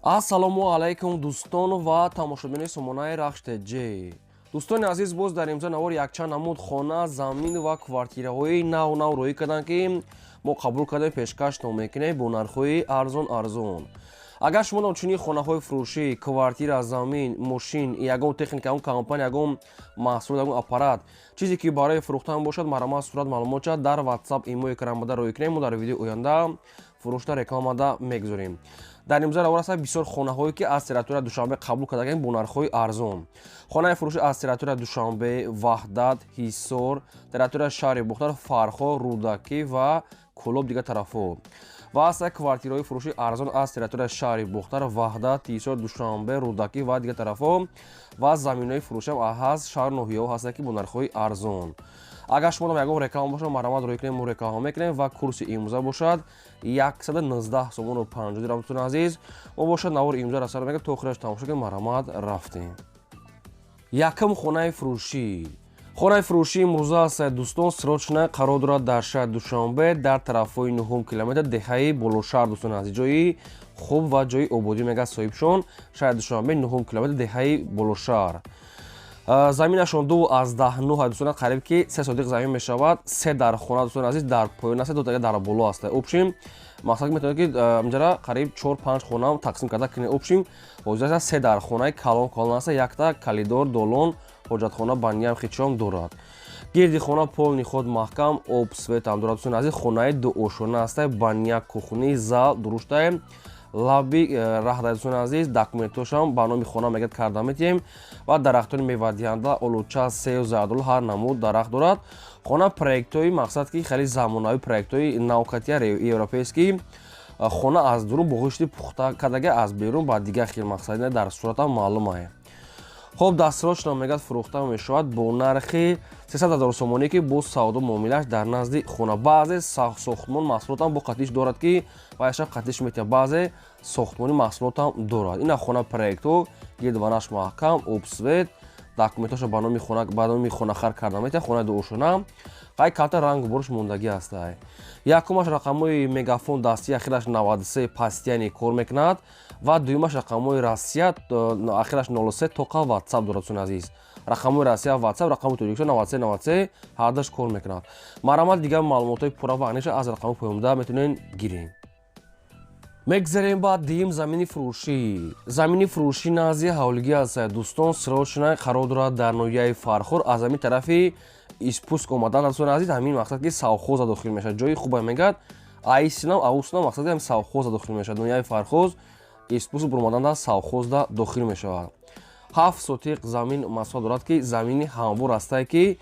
Ассалому алайкум, дӯстон ва тамошобинони сомонаи Рахш ТЖ. Дӯстони азиз, боз дар имзо навор якчанд намуд хона, замин ва квартираҳои нав нав роҳӣ карданд, ки мо қабул кардем, пешкаштон мекунем бо нархҳои арзон арзон. Агар шумо чунин хонаҳои фурӯшӣ, квартира, замин, мошин, ягон техника, ягон компания, ягон маҳсулот, ягон аппарат, чизе ки барои фурӯхтан бошад, марҳамат, сурат, маълумотча дар WhatsApp, имо экранбада роҳӣ кунем. Мо дар видеои оянда фурӯшта рекламада мегузорем. Дар имзо равор аст бисёр хонаҳое, ки аз территорияи Душанбе қабул кардагем бо нархҳои арзон. Хонаи фурӯшӣ аз территорияи Душанбе, Ваҳдат, Ҳисор, территорияи шаҳри Бохтар, Фархор, Рӯдакӣ ва Кӯлоб, дигар тарафҳо. Ва ҳаста квартираҳои фурӯшӣ арзон аз территорияи шаҳри Бохтар, Ваҳдат, Ҳисор, Душанбе, Рӯдакӣ ва дигар тарафҳо. Ва заминҳои фурӯшиам ҳаст, шаҳру ноҳияҳо ҳастанд, ки бо нархҳои арзон. Агар шумо ягон реклама бошад, марҳамат, роҳӣ кунем, мо реклама мекунем. Ва курси имрӯза бошад 119 сомону 50 дирам. Дӯстони азиз, мо бошад навори имрӯза сар мекунем, то охираш тамошо кунем. Марҳамат, рафтем. Якум хонаи фурӯшӣ. Хонаи фурӯшӣ имрӯза аст, дӯстон, срочно қарор дорад дар шаҳри Душанбе, дар тарафҳои нуҳум километр, деҳаи Болошаҳр. Дӯстони азиз, ҷои хуб ва ҷои ободӣ мегӯяд соҳибшон. Шаҳри Душанбе, нуҳум километр, деҳаи Болошаҳр. Заминашон 2,9, дӯстон, қариб ки 3 сотих замин мешавад. Се дар хона, дӯстони азиз, дар поён аст, ду дар боло аст. Общем, мақсад метавонед, ки инҷара қариб чор панҷ хона тақсим карда кунед. Общем, ҳозир се дар хонаи калон калон аст, якта калидор, долон, ҳоҷатхона, баня м хичом дорад. Гирди хона полный худ маҳкам, об, свет ам дорад. Дӯстони азиз, хонаи дуошона аст, баня, кухня, зал дуруштае, лаби раҳ. Дӯстони азиз, документошам ба номи хона мегӯяд, карда метиҳем. Ва дарахтони мевадиҳанда, олуча, сев, зардолу, ҳар намуд дарахт дорад хона. Проектҳои, мақсад ки хеле замонавӣ, проектҳои навкатия, европейский. Хона аз дурун бо ғишти пухта кардага, аз берун ба дигар хел, мақсад дар суратам маълумае. Хоб, дастсрочно мегӯяд, фурӯхта мешавад бо нархи 300 ҳазор сомонӣ, ки бо савдо муомилааш дар назди хона. Баъзе сохтмон маҳсулотам бо қатиш дорад, ки вайша қатиш метиҳад, баъзе сохтмони маҳсулотам дорад. Ина хона, проектҳо, гирдванаш маҳкам, об, свет, документҳоша ба номи хона, ба номи хонахар карда метиҳад. Хонаи дуошона, қай карта рангу борш мондагӣ ҳастай. Якумаш рақамҳои Мегафон дастӣ, ахираш 93, постоянно кор мекунад. Ва дуюмаш рақамҳои Россия, ахираш 03, тоқа WhatsApp дорад. Дӯстони азиз, рақамҳои Россия WhatsApp, рақами Тоҷикистон 93 93, ҳардаш кор мекунад. Марҳамат, дигар маълумотҳои пурра ва аниша аз рақамҳои поёнда метавонед гирем. Мегзарем ба дуюм замини фурӯшӣ. Замини фурӯшӣ назди ҳавлигӣ аст, дӯстон, срочно қарор дорад дар ноҳияи Фархор. Аз ҳамин тарафи испуск омадан, дӯстони азиз, ҳамин мақсад ки совхоза дохил мешавад. Ҷои хуба мегӯяд, айсинам аусинам, мақсад ҳамин совхоза дохил мешавад. Ноҳияи Фархор, испуск буромадан дар совхозда дохил мешавад. 7 сотиқ замин масоҳат дорад, ки замини ҳамвор астае, ки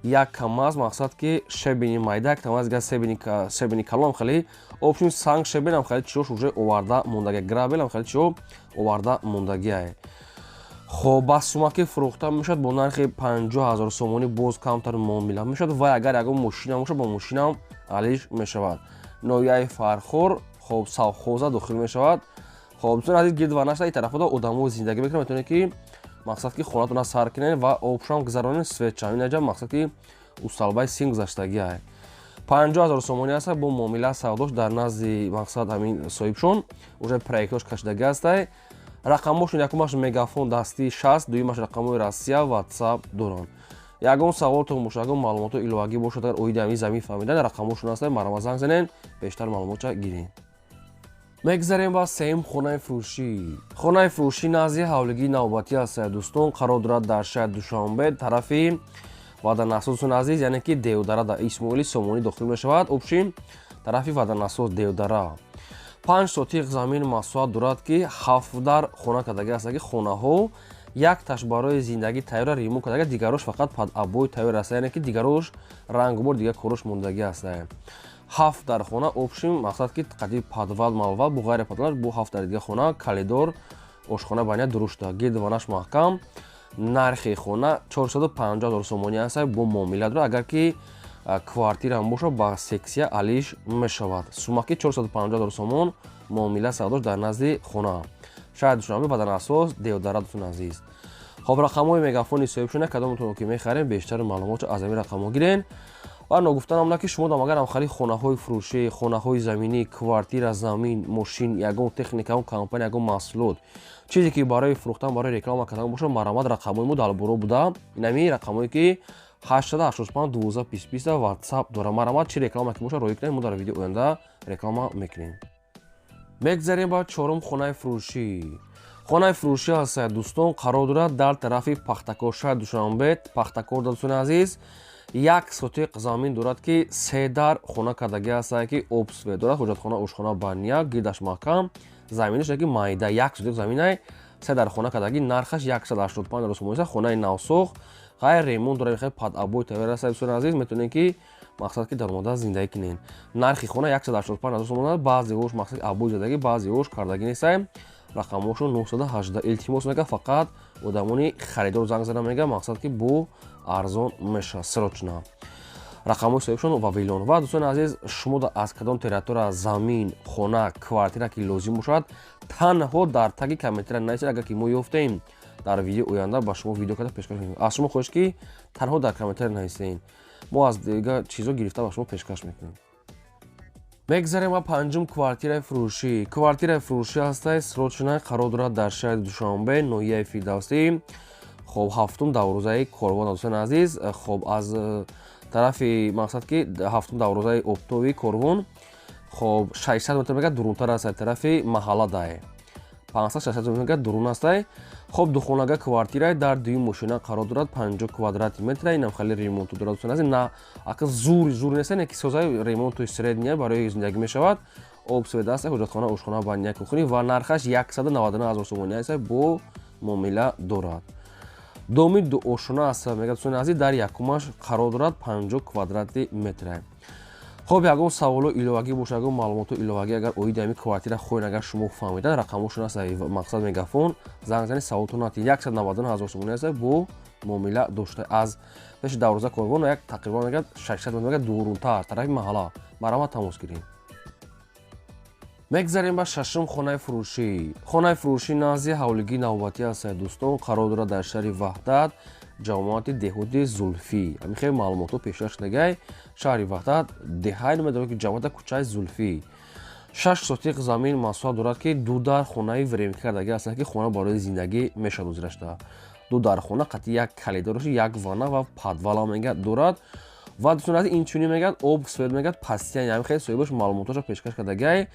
як камаз, мақсад ки щебень и майда, як камаз дигар щебень и калон, хеле общем санг, щебень ам хеле чиёш уже оварда мондагия, гравий ам хеле чиё оварда мондагиае. Хоб, ба сумаки фурӯхта мешавад бо нархи 50 000 сомонӣ, боз камтар муомила мешавад. Ва агар ягон мошина бошад, бо мошинам алиш мешавад. Ноҳияи Фархор, хоб, совхоза дохил мешавад. Хоб, дӯстони азиз, гирд ва нашта и тарафода одамо зиндагӣ мекунад. Метавонед, ки мақсад ки хонатона сар кунед ва обшам гузаронед, свет чам инаҷа, мақсад ки усталбаи сим гузаштагиае. 50 000 сомонӣ аста, бо муомила савдош дар назди, мақсад ҳамин соҳибшон уже проектош кашидагӣ ҳастай. Рақамҳошон: якумаш Мегафон дастии 60, дуюмаш рақамҳои Россия, WhatsApp доранд. Ягон саволтон бошад, ягон маълумотҳои иловагӣ бошад, агар оиди ҳамин замин фаҳмидан, рақамҳошон ҳаста, марҳамат, занг занед, бештар маълумотча гиред. Мегзарем ба сеюм хонаи фурӯшӣ. Хонаи фурӯшӣ назди ҳавлигии навбатӣ аст, дӯстон, қарор дорад дар шаҳри Душанбе, тарафи Ваданасоз. Дӯстони азиз, яъне ки Девдара, дар Исмоили Сомонӣ дохил мешавад. Общем, тарафи Ваданасоз, Девдара. 5 сотиқ замин масоҳат дорад, ки ҳафт дар хона кардагӣ аст, ки хонаҳо якташ барои зиндагӣ тайёра, ремонт кардага, дигарош фақат под обои тайёр аст, яъне ки дигарош рангубор, дигар корош мондагӣ аст. Ҳафт дар хона, общем, мақсад ки қади подвал малвал бо ғайри подвал, бо ҳафт дар дига хона, калидор, ошхона, баня дурушта, гирдванаш маҳкам. Нархи хона 450 ҳазор сомонӣ аст, бо муомила дорад. Агар ки квартираам бошад, ба сексия алиш мешавад. Сумаки 450 ҳазор сомон, муомила савдош дар назди хона, шаҳри Душанбе, Ваданасоз, Девдара. Дӯстони азиз, хоб, рақамҳои Мегафони соҳибшона, кадомтон ки мехарем, бештари маълумотро аз ҳамин рақамҳо гирен. Ва ногуфтанам на ки шумо дам агар ҳамхали хонаҳои фурӯшӣ, хонаҳои заминӣ, квартира, замин, мошин, ягон техника, ягон компания, ягон маҳсулот, чизе ки барои фурӯхтан, барои реклама кардан бошад, марҳамат, рақамҳои мо дар боло буда. Инами рақамҳое ки 885 12 20 WhatsApp дорад. Марҳамат, чӣ реклама ки бошад, роҳӣ кунед, мо дар видео оянда реклама мекунем. Мегзарем ба чорум хонаи фурӯшӣ. Хонаи фурӯшӣ ҳастад, дӯстон, қарор дорад дар тарафи Пахтакор, шаҳри Душанбе, Пахтакор. Дӯстони азиз, 1 сотиқ замин дорад, ки се дар хона кардагӣ ҳастад, ки об, свет дорад, ҳоҷатхона, ошхона, баня, гирдаш маҳкам, заминаш ки майда, 1 сотиқ заминай, се дар хона кардагӣ, нархаш 185 сомонӣ. Хонаи навсохт, ғайр ремонт дорад, хеле под обои тайёр аст. Дӯстони азиз, метавонед ки мақсад ки даромада зиндагӣ кунед. Нархи хона 185 ҳазор сомон. Баъзеҳош мақсад обой задагӣ, баъзеҳош кардагӣ нестай. Рақамҳошон 918. Илтимос мега, фақат одамони харидор занг зада мега, мақсад ки бо арзон мешавад, срочно. Рақамҳои соҳибшон Вавилон. Ва дӯстони азиз, шумо аз кадом территория замин, хона, квартира ки лозим бошад, танҳо дар таги комментария нависед. Агар ки мо ёфтем, дар видеои оянда ба шумо видео карда пешкаш мекунем. Аз шумо хоҳиш ки танҳо дар комментария нависед, мо аз дигар чизо гирифта ба шумо пешкаш мекунем. Мегзарем ба панҷум квартираи фурӯшӣ. Квартираи фурӯшӣ ҳастай, срочно, қарор дорад дар шаҳри Душанбе, ноҳияи Фирдавсӣ, хоб, ҳафтум дарвозаи корвон. Дӯстони азиз, хоб, аз тарафи мақсад ки ҳафтум дарвозаи оптовый корвон, хоб, 600 метр мега дурунтар аст, тарафи маҳалла дае 500-600 метр мега дурун астай. Хоб, духонага квартираи дар дуюм мошина қарор дорад, 50 квадрати метра. Инам хеле ремонту дорад, дӯстони азиз, на ака зури зур неста, не ки созаи, ремонту средняя, барои зиндагӣ мешавад. Об, свет аст, ҳоҷатхона, ошхона, баня, кухня ва нархаш 199 ҳазор сомонӣ аст, бо муомила дорад. Доми дуошона аст, мега, дӯстони азиз, дар якумаш қарор дорад, 50 квадрати метра. Хоб, ягон саволо иловагӣ боша, ягон маълумото иловагӣ агар оиди ҳамин квартира хоҳед, агар шумо фаҳмидан, рақамошон аст, мақсад мегафон, занг зани, саволтон натиҳед. 199 ҳазор сомонӣ аст, бо муомила дошта, аз пеши дарвоза корвон як тақрибан мегӯяд 600 метр мегӯяд дурунтар, тарафи маҳалла. Марҳамат, тамос гиред. Мегзарем ба шашум хонаи фурӯшӣ. Хонаи фурӯшӣ назди ҳавлигии навбатӣ аст, дӯстон, қарор дорад дар шаҳри Ваҳдат, ҷамоати деҳоти Зулфӣ. Ҳамин хеле маълумотҳо пешкаш шудагай. Шаҳри Ваҳдат, деҳаи намедонам ки ҷамоата, кӯчаи Зулфӣ. 6 сотиқ замин масоҳат дорад, ки ду дар хонаи временка кардагӣ ҳастанд, ки хона барои зиндагӣ мешавад ҳозира. Ду дар хона қатъи як калидораши, як ванна ва подвала мега дорад. Ва дӯстони азиз, инчунин мегӯяд об, свет мегӯяд постоянно. Ҳамин хеле соҳибаш маълумотҳоша пешкаш кардагай.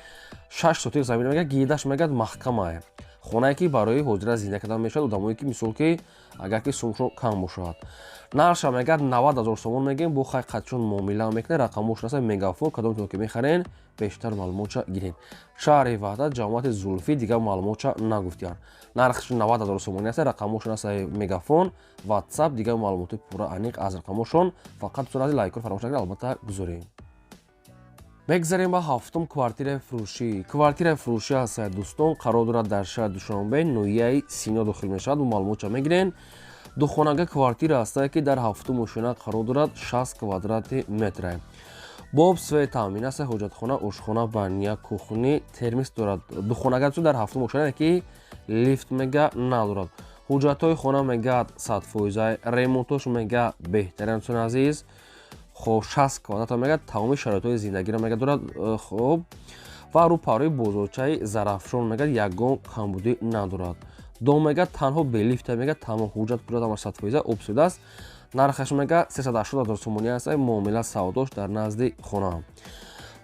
6 сотиқ замин мегӯяд, гирдаш мегӯяд маҳкамае. Хонае ки барои ҳозира зиндагӣ кардан мешавад, одамое ки мисол ки агар ки сумшон кам бошад. Нархша мегӯяд 90 ҳазор сомон мегӯем, бо хай қатчон муомила мекунед. Рақамҳош аст, мегафон, кадомтон ки мехарен, бештар маълумотша гиред. Шаҳри Ваҳдат, ҷамоати Зулфӣ, дигар маълумотша нагуфтиянд. Нархш 90 ҳазор сомонӣ аст. Рақамҳошон аст, мегафон, WhatsApp, дигар маълумоти пурра аниқ аз рақамҳошон. Фақат дӯстони азиз, лайкро фаромӯш накунед, албатта, гузорем. Мегзарем ба ҳафтум квартираи фурӯшӣ. Квартираи фурӯшӣ ҳаст, дӯстон, қарор дорад дар шаҳри Душанбе, ноҳияи Сино дохил мешавад. Бо маълумотша мегирен. Духонага квартира ҳастае, ки дар ҳафтум ошёна қарор дорад, 60 квадрати метра, бо об, свет таъмин аст, ҳоҷатхона, ошхона, баня, кухня, термис дорад. Духонага дар ҳафтум ошёна, ки лифт мега надорад. Ҳуҷҷатҳои хона мегӯяд 100%, ремонтош мега беҳтарин, дӯстони азиз. Хоб, 60 квадрата мегӯяд, тамоми шароитҳои зиндагиро мега дорад. Хоб, ва рӯпаҳрӯи бозорчаи Зарафшон, мегӯяд, ягон камбудӣ надорад. Дом мегӯяд танҳо бе лифта, мегӯяд, тамом ҳуҷҷат пурра ҳама 100%, об, свет аст. Нархаш мегӯяд 380 ҳазор сомонӣ аст, муомила савдош дар назди хона.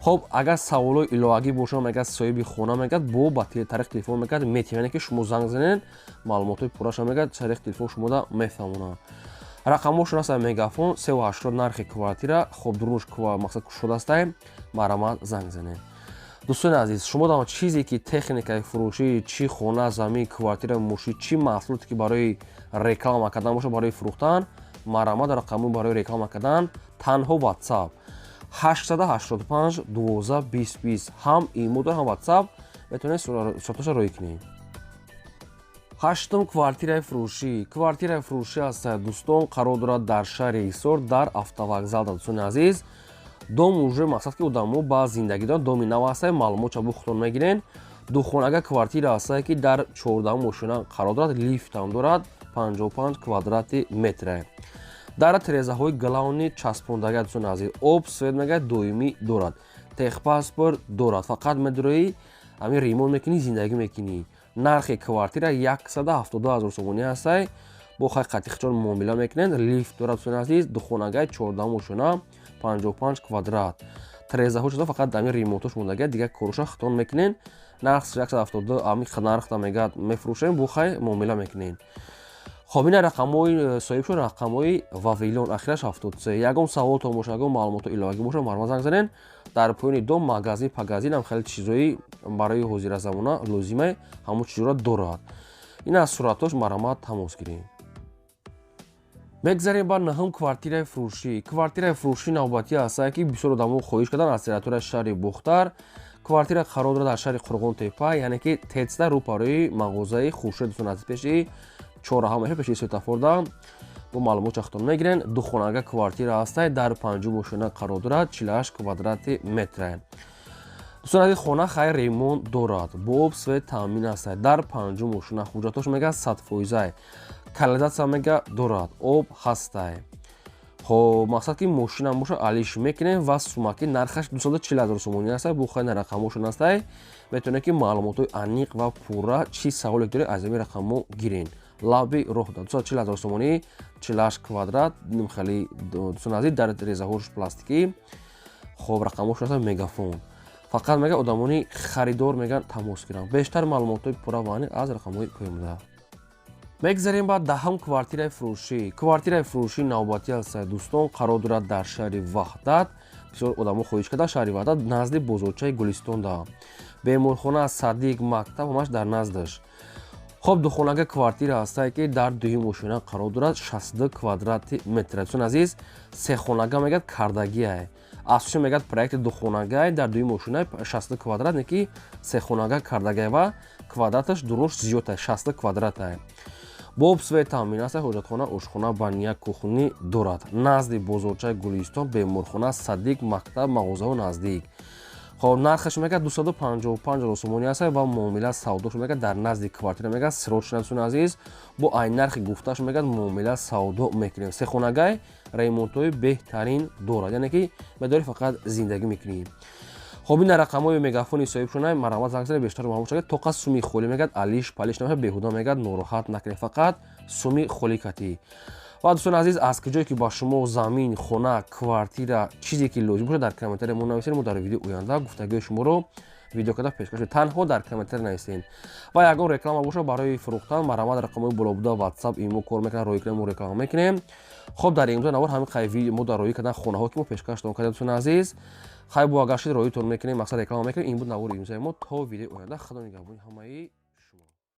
Хоб, агар саволҳои иловагӣ бошад, мегӯяд, соҳиби хона мегӯяд, бо ба тариқи телефон мегӯяд метавонед ки шумо занг занед, маълумотҳои пурраша мегӯяд тариқи телефон шумода мефаҳмонад. Рақамҳошон аст, мегафон, 380 нархи квартира. Хоб, дурунуш мақсад кушода, марҳамат, занг занед. Дӯстони азиз, шумо дама чизе ки техникаи фурӯшӣ, чӣ хона, замин, квартира, мошин, чӣ маҳсулоте ки барои реклама кардан бошад, барои фурӯхтан, марҳамат, рақамҳо барои реклама кардан танҳо WhatsApp 885 12 20 20, ҳам имо дор, ҳам WhatsApp, метавонед суратоша роҳӣ кунед. Ҳаштум квартираи фурӯшӣ. Квартираи фурӯшӣ аст, дӯстон, қарор дорад дар шаҳри Ҳисор, дар автовокзал. Дӯстони азиз, дом уже мақсад ки одамо ба зиндагӣ доранд, доми нав ҳаста, маълумотша бо худтон мегирен. Духонага квартира ҳастае, ки дар 14-ум ошёна қарор дорад, лифтам дорад, 55 квадрати метре. Дар терезаҳои главный часпондага, дӯстони азиз. Об, свет мегӯяд, доимӣ дорад, техпаспорт дорад. Фақат медуроӣ, ҳамин ремонт мекунӣ, зиндагӣ мекунӣ. Нархи квартира 172 ҳазор сомонӣ ҳастай. Бо хай қатиқчон муомила мекунед. Лифт дорад, дӯстони азиз. Духонагай, 14 ошона, 55 квадрат. Терезаҳо шуда, фақат ҳамин ремонтош мондага, дигар коруша хитон мекунед. Нарх 172, ҳамин нархта мегӯяд, мефурӯшем, бо хай муомила мекунед. Хоб, ина рақамҳои соҳиб шуд, рақамҳои Вавилон, ахираш 73. Ягон саволтон боша, ягон маълумото иловагӣ боша, марҳамат, занг занед. Дар поёни дом магазин пагазин ҳам, хеле чизои барои ҳозира замона лозима, ҳамон чизоро дорад. Ин аз суратош, марҳамат, тамос гирем. Мегзарем ба наҳум квартираи фурӯшӣ. Квартираи фурӯшӣ навбатӣ ҳастае, ки бисёр одамо хоҳиш карданд, аз территорияи шаҳри Бухтар. Квартира қарор дорад дар шаҳри Қурғонтепа, яъне ки тецда, рӯпарои мағозаи Хуршед, дӯстон азиз, пеши чорраҳа меша, пеши светофорда. Бо маълумот чахтон мегирен. Духонага квартира ҳастай, дар панҷум ошона қарор дорад, 48 квадрати метра. Дӯстон азиз, хона хайр ремонт дорад, бо об, свет таъмин ҳастай. Дар панҷум ошона, ҳуҷҷатош мега 100%-ай. Канализатсия мега дорад, об ҳастай. Хоб, мақсад ки мошинам боша, алиш мекунем. Ва сумаки нархаш 240 ҳазор сомонӣ ҳастай. Бо хайна рақамҳошон ҳастай, метавонед ки маълумотҳои аниқ ва пурра, чӣ саволе доред, аз ҳамин рақамҳо гирен. Лаби роҳ да 240 ҳазор сомонӣ, 48 квадрат. Хеле, дӯстон азиз, дар резаҳош пластикӣ. Хоб, рақамҳошон ҳаста, Мегафон. Фақат мега, одамони харидор меган, тамос гиранд. Бештар маълумотҳои пурра ва аниқ аз рақамҳои поёнбуда. Мегзарем ба даҳум квартираи фурӯшӣ. Квартираи фурӯшӣ навбатӣ ҳастад, дӯстон, қарор дорад дар шаҳри Ваҳдат. Бисёр одамо хоҳиш карданд. Шаҳри Ваҳдат, назди бозорчаи Гулистонда, беморхона, садик, мактаб ҳамаш дар наздаш. Хоб, духонага квартира ҳастае, ки дар дуюм ошона қарор дорад, 62 квадрати метр. Дӯстон азиз, сехонага мегӯяд кардагиай. Асоси мегӯяд, проекти духонагай дар дуюм ошона, 62 квадрат, не ки сехонага кардагай ва квадраташ дурунаш зиёд, 62 квадратай. Бо об, свет таъмин аст. Ҳоҷатхона, ошхона, баня, кухни дорад. Назди бозорчаи Гулистон, беморхона, садик, мактаб, мағозаҳо наздик. Хоб, нархаш мегӯяд 255 ҳазор сомонӣ аст ва муомила савдош мегӯяд дар назди квартира мегӯяд срочно. Дӯстони азиз, бо ай нархи гуфтааш мегӯяд, муомила савдо мекунем. Сехонагай, ремонтҳои беҳтарин дорад, яъне ки медорӣ, фақат зиндагӣ мекунӣ. Хоб, ин рақамҳои Мегафони соҳибшона, марҳамат, занг занед, бештар маълум шавад. Тоқа суми холӣ мегӯяд, алиш палиш намешавад, беҳуда мегӯяд, нороҳат накунед, фақат суми холӣ катӣ. Ва дӯстони азиз, аз куҷое ки ба шумо замин, хона, квартира, чизе ки лозим бошад, дар комментария мо нависед. Мо дар видеои оянда гуфтагиҳои шуморо видео карда пешкаш. Танҳо дар комментария нависед. Ва ягон реклама бошад барои фурӯхтан, марҳамат, рақамҳои боло буда, WhatsApp, имо кор мекунад, роҳӣ кунем, мо реклама мекунем. Хоб, дар имрӯза навор ҳамин қай мо дар роҳӣ кардан хонаҳо, ки мо пешкаштон кардем, дӯстони азиз. Хай, бо агар шид, роҳитон мекунем, мақсад реклама мекунем. Ин буд навори имрӯзаи мо. То видеои оянда, Худо нигаҳбони ҳамаи.